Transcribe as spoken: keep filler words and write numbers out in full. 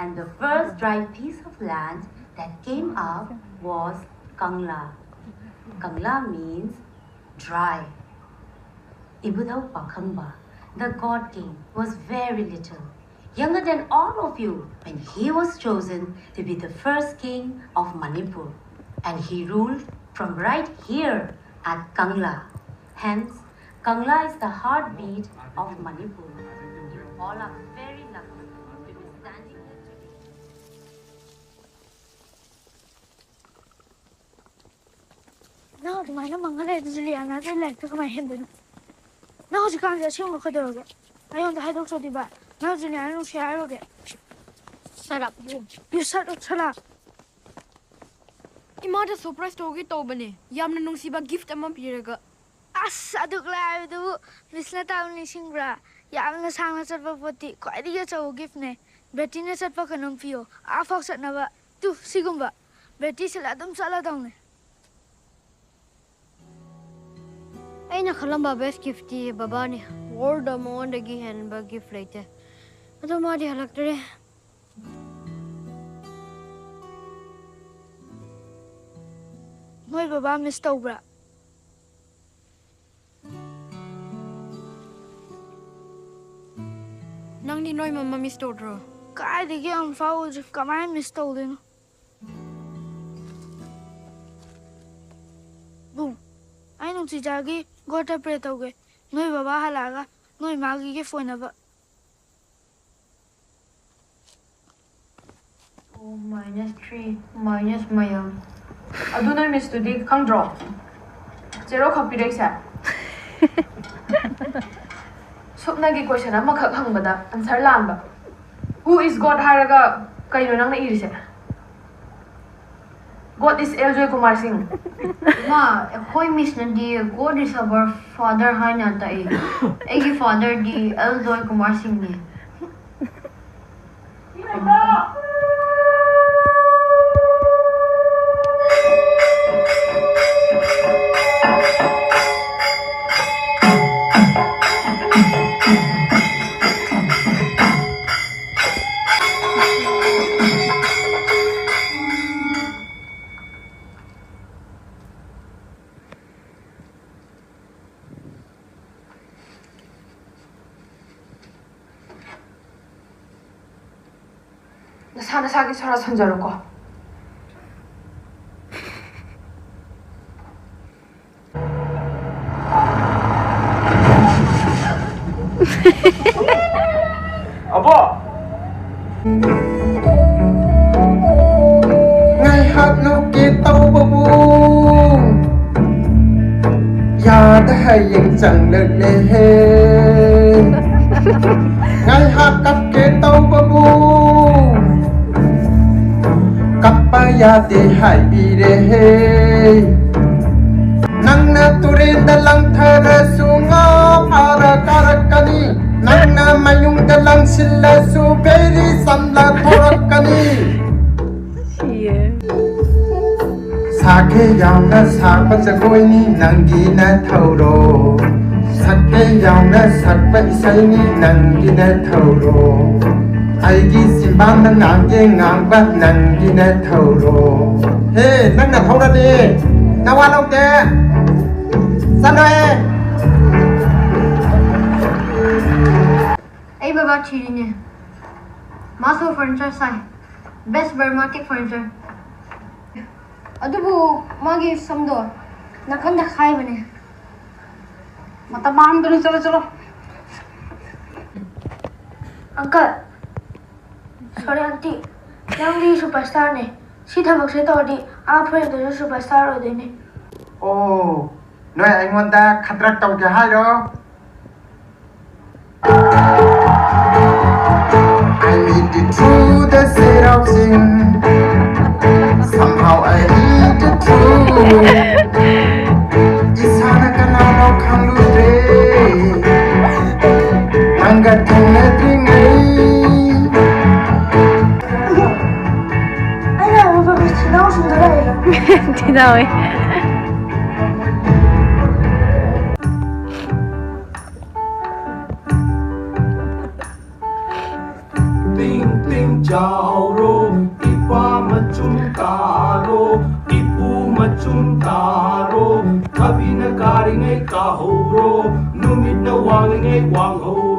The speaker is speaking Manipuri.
And the first dry piece of land that came up was Kangla. Kangla means dry. Ibudhau Pakhangba, the god king, was very little, younger than all of you, when he was chosen to be the first king of Manipur. And he ruled from right here at Kangla. Hence, Kangla is the heartbeat of Manipur. You all are very lucky to be standing here today. ꯅꯪ ꯑꯗꯨꯃꯥꯏꯅ ꯃꯪꯉ ꯂꯩꯔꯗꯤ ꯖꯨꯂꯤꯌꯥꯅꯥꯗꯩ ꯂꯥꯏꯔꯤꯛꯇ ꯀꯃꯥꯏꯅ ꯍꯦꯟꯗꯣꯏꯅꯣ? ꯅꯪ ꯍꯧꯖꯤꯛꯀꯥꯟꯁꯦ ꯑꯁꯦꯡꯕ ꯀꯩꯗꯧꯔꯒꯦ? ꯑꯩꯉꯣꯟꯗ ꯍꯥꯏꯗꯣꯛꯇ꯭ꯔꯗꯤ ꯚꯥꯏ, ꯅꯪ ꯖꯨꯂꯤꯌꯥꯅ ꯅꯨꯡꯁꯤ ꯍꯥꯏꯔꯨꯔꯒꯦ? Shut up, you. You shut up, shut up. ꯏꯃꯥꯗ ꯁꯔꯄ꯭ꯔꯥꯏꯁ ꯇꯧꯒꯦ ꯇꯧꯕꯅꯦ, ꯌꯥꯝꯅ ꯅꯨꯡꯁꯤꯕ ꯒꯤꯐ ꯑꯃ ꯄꯤꯔꯒ꯫ ꯑꯁ, ꯑꯗꯨꯛ ꯂꯥꯏꯕꯗꯨꯕꯨ ꯃꯤꯁꯅ ꯇꯥꯕ ꯅꯤꯡꯁꯤꯡꯕ꯭ꯔꯥ? ꯌꯥꯝꯅ ꯁꯥꯡꯅ ꯆꯠꯄ ꯄꯣꯠꯇꯤ ꯈ꯭ꯋꯥꯏꯗꯒꯤ ꯑꯆꯧꯕ ꯒꯤꯐꯅꯦ꯫ ꯕꯦꯇꯤꯅ ꯆꯠꯄ ꯀꯩꯅꯣꯝ ꯄꯤꯌꯣ, ꯑꯥꯐꯥꯎ ꯆꯠꯅꯕ꯫ ꯇꯨ, ꯁꯤꯒꯨꯝꯕ꯫ ꯕꯦꯇꯤ ꯁꯤꯜꯂ ꯑꯗꯨꯝ ꯆꯠꯂꯗꯧꯅꯦ꯫ ꯑꯩꯅ ꯈꯜꯂꯝꯕ ꯕꯦꯁ ꯒꯤꯐꯇꯤ ꯕꯕꯥꯅꯤ꯫ ꯋꯥꯔꯜꯗ ꯃꯉꯣꯟꯗꯒꯤ ꯍꯦꯟꯕ ꯒꯤꯐ ꯂꯩꯇꯦ꯫ ꯑꯗꯣ ꯃꯥꯗꯤ ꯍꯜꯂꯛꯇ꯭ꯔꯦ꯫ ꯅꯣꯏ ꯕꯕꯥ ꯃꯤꯁ ꯇꯧꯕ꯭ꯔꯥ? ꯅꯪꯗꯤ ꯅꯣꯏ ꯃꯃꯥ ꯃꯤꯁ ꯇꯧꯗ꯭ꯔꯣ? ꯀꯥꯏꯗꯒꯤ ꯑꯃꯨꯛꯐꯥꯎ ꯎꯗ꯭ꯔꯤ, ꯀꯃꯥꯏꯅ ꯃꯤꯁ ꯇꯧꯗꯣꯏꯅꯣ? ꯕꯨꯡ, ꯑꯩ ꯅꯨꯡꯁꯤꯖꯥꯒꯤ ꯒꯣꯠꯇ ꯄ꯭ꯔꯦ ꯇꯧꯒꯦ꯫ ꯅꯣꯏ ꯕꯕꯥ ꯍꯜꯂꯛꯑꯒ ꯅꯣꯏ ꯃꯥꯒꯤ ꯒꯤꯐ ꯑꯣꯏꯅꯕ꯫ ꯑꯣ, ꯃꯥꯏꯅꯁ ꯊ꯭ꯔꯤ, ꯃꯥꯏꯅꯁ ꯃꯌꯥꯝ꯫ ꯑꯗꯨ ꯅꯣꯏ ꯃꯤꯁꯇꯨꯗꯤ ꯈꯪꯗ꯭ꯔꯣ? ꯖꯦꯔꯣ ꯈꯛ ꯄꯤꯔꯛꯏꯁꯦ꯫ ꯁꯨꯞꯅꯒꯤ ꯀꯣꯏꯁꯟ ꯑꯃꯈꯛ ꯍꯪꯕꯗ ꯑꯟꯁꯔ ꯂꯥꯟꯕ꯫ Who is God ꯍꯥꯏꯔꯒ ꯀꯩꯅꯣ ꯅꯪꯅ ꯏꯔꯤꯁꯦ? God is ꯑꯦꯜ ꯖꯣꯏꯀꯨꯃꯥꯔ ꯁꯤꯡ꯫ ꯃꯥ, ꯑꯩꯈꯣꯏ ꯃꯤꯁꯅꯗꯤ God is our father ꯍꯥꯏꯅ ꯇꯥꯛꯏ꯫ ꯑꯩꯒꯤ ꯐꯥꯗꯔꯗꯤ ꯑꯦꯜ ꯖꯣꯏꯀꯨꯃꯥꯔ ꯁꯤꯡꯅꯤ꯫ ꯅꯁꯥ ꯅꯁꯥꯒꯤ ꯁꯣꯔꯥ ꯁꯣꯟꯖꯔꯣꯀꯣ꯫ ꯑꯕꯣ! ꯉꯥꯏꯍꯥꯛ ꯅꯣꯛꯀꯦ ꯇꯧꯕꯕꯨ ꯌꯥꯗ ꯍꯌꯦꯡ ꯆꯪꯂꯛꯂꯦꯍꯦ꯫ ꯉꯥꯏꯍꯥꯛ ꯀꯞꯀꯦ ꯇꯧꯕꯕꯨ ꯀꯞꯄ ꯌꯥꯗꯦ ꯍꯥꯏꯕꯤꯔꯦꯍꯦ꯫ ꯅꯪꯅ ꯇꯨꯔꯦꯟꯗ ꯂꯪꯊꯔꯁꯨ ꯉꯥ ꯐꯥꯔ ꯀꯥꯔꯛꯀꯅꯤ꯫ ꯅꯪꯅ ꯃꯌꯨꯡꯗ ꯂꯪꯁꯤꯜꯂꯁꯨ ꯕꯦꯔꯤ ꯆꯝꯅ ꯊꯣꯔꯛꯀꯅꯤ꯫ ꯁꯥꯒꯦ ꯌꯥꯎꯅ ꯁꯥꯕ ꯖꯒꯣꯏꯅꯤ ꯅꯪꯒꯤ ꯅꯊꯧꯔꯣ꯫ ꯁꯛꯀꯦ ꯌꯥꯎꯅ ꯁꯛꯄ ꯏꯁꯩꯅꯤ ꯅꯪꯒꯤ ꯅꯊꯧꯔꯣ꯫ ꯑꯩꯒꯤ ꯆꯤꯝꯕꯥꯟꯗ ꯉꯥꯡꯒꯦ ꯉꯥꯡꯕ ꯅꯪꯒꯤ ꯅꯊꯧꯔꯣ꯫ ꯍꯦ, ꯅꯪ ꯅꯊꯧꯔꯅꯤ꯫ ꯅꯋꯥ ꯂꯧꯗꯦ꯫ ꯆꯠꯂꯣꯍꯦ꯫ ꯑꯩ ꯕꯕꯥ ꯊꯤꯔꯤꯅꯦ꯫ ꯃꯥꯁꯨ furniture ꯁꯥꯏ꯫ Best Burmatic furniture꯫ ꯑꯗꯨꯕꯨ ꯃꯥꯒꯤ ꯁꯝꯗꯣ ꯅꯥꯀꯟꯗ ꯈꯥꯏꯕꯅꯦ꯫ ꯃꯇꯝ ꯃꯥꯡꯍꯟꯒꯅꯨ, ꯆꯠꯂꯣ, ꯆꯠꯂꯣ꯫ Uncle, sorry aunty, ꯅꯪꯗꯤ superstarꯅꯦ꯫ ꯁꯤ ꯊꯕꯛꯁꯦ ꯇꯧꯔꯗꯤ ꯑꯥ foreignꯗꯁꯨ superstar ꯑꯣꯏꯗꯣꯏꯅꯦ꯫ ꯑꯣ, ꯅꯣꯏ ꯑꯩꯉꯣꯟꯗ ꯈꯗ꯭ꯔꯛ ꯇꯧꯒꯦ ꯍꯥꯏꯔꯣ? I made it through the ꯆꯩꯔꯥꯎ ꯆꯤꯡ꯫ Somehow I hit the truth. ꯏꯁꯥꯅ ꯀꯅꯥꯅꯣ ꯈꯪꯂꯨꯗ꯭ꯔꯦ꯫ ꯅꯪꯒ ꯊꯦꯡꯅꯗ꯭ꯔꯤꯉꯩ꯫ ꯑꯩꯅ ꯍꯥꯏꯕ ꯊꯤꯅꯥꯎ ꯁꯨꯝꯗ ꯂꯩꯔꯦ꯫ ꯊꯤꯅꯥꯎꯋꯦ꯫ ꯇꯤꯡ ꯇꯤꯡ ꯆꯥꯎꯔꯣ, ꯏꯄꯥ ꯃꯆꯨꯝ ꯇꯥꯔꯣ, ꯏꯄꯨ ꯃꯆꯨꯝ ꯇꯥꯔꯣ, ꯊꯕꯤꯅ ꯀꯥꯔꯤꯉꯩ ꯀꯥꯍꯧꯔꯣ, ꯅꯨꯃꯤꯠꯅ ꯋꯥꯡꯂꯤꯉꯩ ꯋꯥꯡꯍꯧꯔꯣ꯫